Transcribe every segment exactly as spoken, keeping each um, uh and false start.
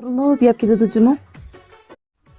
بۇرۇلۇپ يەپ كېتىدۇ جۇمۇ.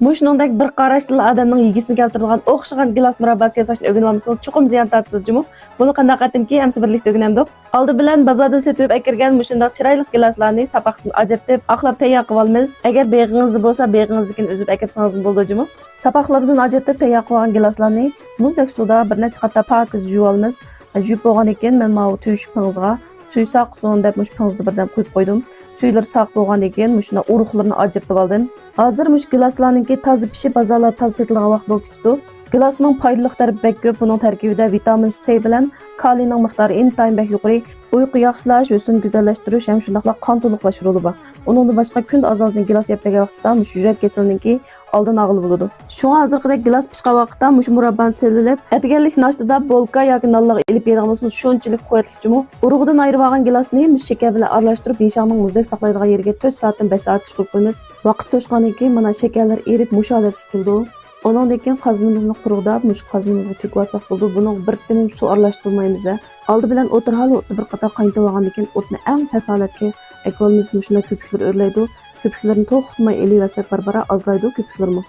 مۇشۇنىڭدەك بىر قاراشتىلا ئادەمنىڭ يېگۈسىنى كەلتۈرىدىغان ئوخشىغان گىلاس مۇرابباسى ياساشنى ئۆگىنىۋالمىسىڭىز، چوقۇم زىيان تارتىسىز جۇمۇ. بۇنى قانداق قىلاتتىمكى، ئەمسە بىرلىكتە ئۆگىنەمدۇق. ئالدى بىلەن بازاردىن سېتىۋېلىپ ئەكىرگەن مۇشۇنداق چىرايلىق گىلاسلارنى ساپاقتىن ئاجرىتىپ، ئاقلاپ تەييار قىلىۋالىمىز. ئەگەر بېغىڭىزدا بولسا، بېغىڭىزدىكىنى ئۈزۈپ ئەكىرسىڭىزمۇ بولىدۇ جۇمۇ. ساپاقلىرىدىن ئاجرىتىپ تەييار قىلغان گىلاسلارنى مۇزدەك سۇدا بىر نەچچە قاتا پاكىز يۇيۇۋالىمىز. يۇيۇپ بولغاندىن كېيىن مەن ماۋۇ تۆشۈك پېڭىزغا سۈيى ساقىسۇن دەپ مۇشۇ پېڭىزنى بىردەم قۇيۇپ قويدۇم. سۈيلىرى ساقىپ بولغاندىن كېيىن مۇشۇنداق ئۇرۇقلىرىنى ئاجرىتىۋالدىم. ھازىر مۇشۇ گىلاسلارنىڭكى تازا پىشىپ، بازارلاردا تازا سېتىلىدىغان ۋاقىت بولۇپ كېتىپتۇ. گىلاسنىڭ پايدىلىق تەرىپى بەك كۆپ. بۇنىڭ تەركىبىدە ۋىتامىن سى بىلەن كالىينىڭ مىقدارى ئىنتايىن بەك يۇقىرى. ئۇيقۇ ياخشىلاش، ھۆسنىنى گۈزەللەشتۈرۈش ھەم شۇنداقلا قان تولۇقلاش رولى بار. ئۇنىڭدىن باشقا كۈندە ئاز-ئازدىن گىلاس يەپ بەرگەن ۋاقتىدا مۇشۇ يۈرەك كېسىلىنىڭكى ئالدىنى ئالغىلى بولىدۇ. شۇڭا ھازىرقىدەك گىلاس پىشقان ۋاقىتتا مۇشۇ مۇراببانى سېلىۋېلىپ، ئەتىگەنلىك ناشتىدا بولكا ياكى نانلارغا ئېلىپ يەيدىغان بولسىڭىز، شۇنچىلىك قۇۋۋەتلىك جۇمۇ. ئۇرۇقىدىن ئايرىۋالغان گىلاسنى مۇشۇ شېكەر بىلەن ئارىلاشتۇرۇپ، يىڭشاڭنىڭ مۇزدەك ساقلايدىغان يېرىگە تۆت سائەتتىن بەش سائەتكىچە قويۇپ قويىمىز. ۋاقىت توشقاندىن كېيىن مانا شېكەرلەر ئېرىپ مۇشۇ ھالەتكە كېلىدۇ. ئۇنىڭدىن كېيىن قازىنىمىزنى قۇرغۇداپ، مۇشۇ قازىنىمىزغا تۆكۈۋالساق بولىدۇ. بۇنىڭغا بىر تېمىم سۇ ئارىلاشتۇرمايمىز. ئالدى بىلەن ئوتتۇرا ھالەتتە بىر قاتار قاينىتىۋالغاندىن كېيىن ئوتنى ئەڭ پەس ھالەتكە ئەكىۋالىمىز. مۇشۇنداق كۆپۈكلىرى ئۆرلەيدۇ. كۆپۈكلىرىنى توختىماي ئېلىۋەتسەك بارا-بارا ئازلايدۇ كۆپۈكلىرىمۇ.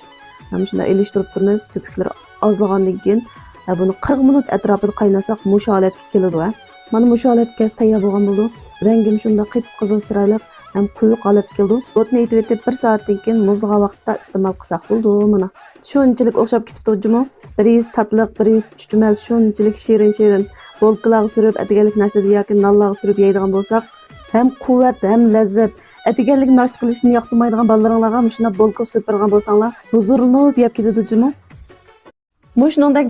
مانا مۇشۇنداق ئېلىشتۇرۇپ تۇرىمىز. كۆپۈكلىرى ئازلىغاندىن كېيىن، ھە، بۇنى قىرىق مىنۇت ئەتراپىدا قايناتساق مۇشۇ ھالەتكە كېلىدۇ، ھە. مانا مۇشۇ ھالەتكە كەلسە تەييار بولغان بولىدۇ. رەڭگىمۇ شۇنداق قىپقىزىل چىرايلىق ھەم قويۇق ھالەتكە كېلىدۇ. ئوتنى ئېتىۋېتىپ بىر سائەتتىن كېيىن مۇزلىغان ۋاقتىدا ئىستېمال قىلساق بولىدۇ مانا. شۇنچىلىك ئوخشاپ كېتىپتۇ جۇمۇ. بىر يېسە تاتلىق، بىر يېسە چۈچۈمەل، شۇنچىلىك شېرىن-شېرىن. بولكىلارغا سۈرۈپ، ئەتىگەنلىك ناشتىدا ياكى نانلارغا سۈرۈپ يەيدىغان بولساق، ھەم قۇۋۋەت، ھەم لەززەت. ئەتىگەنلىك ناشتا قىلىشنى ياقتۇرمايدىغان بالىلىرىڭلارغا مۇشۇنداق بولكا سۈرۈپ بەرگەن بولساڭلار، ھۇزۇرلىنىپ يەپ كېتىدۇ جۇمۇ. مۇشۇنىڭدەك